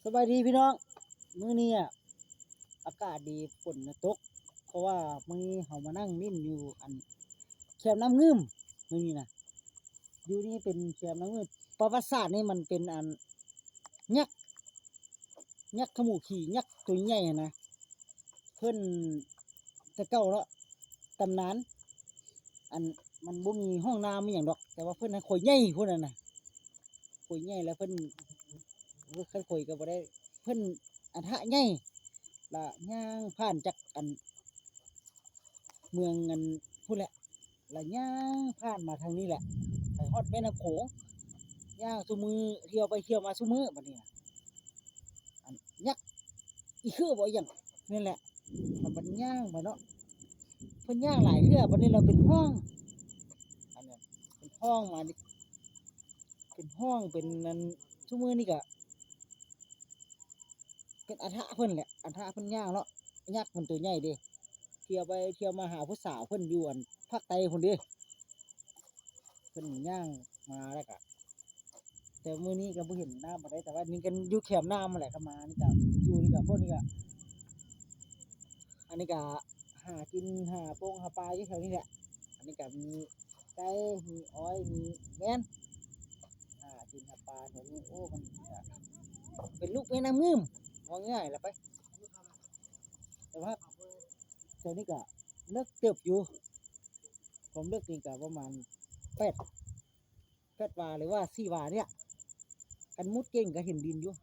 ສະບາຍດີພີ່ນ້ອງ ມື້ນີ້ອາ ອາກາດດີ ຝົນນະຕົກ ເພາະວ່າມື້ນີ້ເຮົາມານັ່ງຫຼິ້ນຢູ່ອັນແຄມນ້ຳງື່ມ ມື້ນີ້ນະ ຢູ່ນີ້ເປັນແຄມນ້ຳງື່ມ ປະຫວັດສາດນີ້ມັນເປັນອັນ ຍັກ ຍັກຂະໝູ່ຂີ່ ຍັກໂຕໃຫຍ່ຫັ້ນນະ ເພິ່ນ ແຕ່ເກົ່າເນາະ ຕຳນານ ອັນ ມັນບໍ່ມີຫ້ອງນ້ຳອີ່ຫຍັງດອກ ແຕ່ວ່າເພິ່ນໃຫ້ຂ້ອຍໃຫຍ່ພຸ້ນຫັ້ນນະ ຂ້ອຍໃຫຍ່ແລ້ວເພິ່ນ ຄັນຂ້ອຍກໍບໍ່ໄດ້ ເພິ່ນອັນທະໃຫຍ່ ລະຍ່າງຜ່ານຈາກອັນ ເມືອງອັນພຸ້ນແຫຼະ ລະຍ່າງຜ່ານມາທາງນີ້ແຫຼະ ໄປຮອດແມ່ນ້ຳໂຂງ ຍ່າງຊຸມື້ ທ່ຽວໄປທ່ຽວມາຊຸມື້ ບັດນີ້ນະ ອັນຍັກອີຄືບໍ່ອີ່ຫຍັງ ນັ້ນແຫຼະ ມັນບັດຍ່າງໄປເນາະ ເພິ່ນຍ່າງຫຼາຍເທື່ອ ບັດນີ້ລະເປັນຫ້ອງ ອັນນັ້ນເປັນຫ້ອງມານີ້ ເປັນຫ້ອງ ເປັນອັນ ຊຸມື້ນີ້ກະ ເປັນອັນທະເພິ່ນແຫຼະ ອັນທະເພິ່ນຍ່າງເນາະ ຍັກມັນໂຕໃຫຍ່ເດ້ ທ່ຽວໄປທ່ຽວມາຫາຜູ້ສາວເພິ່ນຢູ່ອັນພາກໃຕ້ພຸ້ນເດ້ ເພິ່ນຍ່າງມາແລ້ວກະ ແຕ່ມື້ນີ້ກໍບໍ່ເຫັນນ້ຳປານໃດ ແຕ່ວ່ານີ້ກໍຢູ່ແຄມນ້ຳຫັ້ນແຫຼະ ກໍມານີ້ກໍຢູ່ນີ້ກໍ ພວກນີ້ກໍ ອັນນີ້ກໍຫາກິນຫາປົງຫາປາຢູ່ແຖວນີ້ແຫຼະ ອັນນີ້ກໍມີໄກ່ ມີອ້ອຍ ມີແມ່ນ ຫາກິນຫາປາແຖວນີ້ ໂອ້ ມັນກໍເປັນລູກແມ່ນ້ຳງື່ມ ເວົ້າງ່າຍໆລະໄປ ແຕ່ວ່າແຖວນີ້ກໍເລິກເຕີບຢູ່ ຄວາມເລິກນີ້ກໍປະມານແປດ ແປດວາ ຫຼືວ່າສີ່ວານີ້ແຫຼະ ຄັນມຸດເກັ່ງກໍເຫັນດິນຢູ່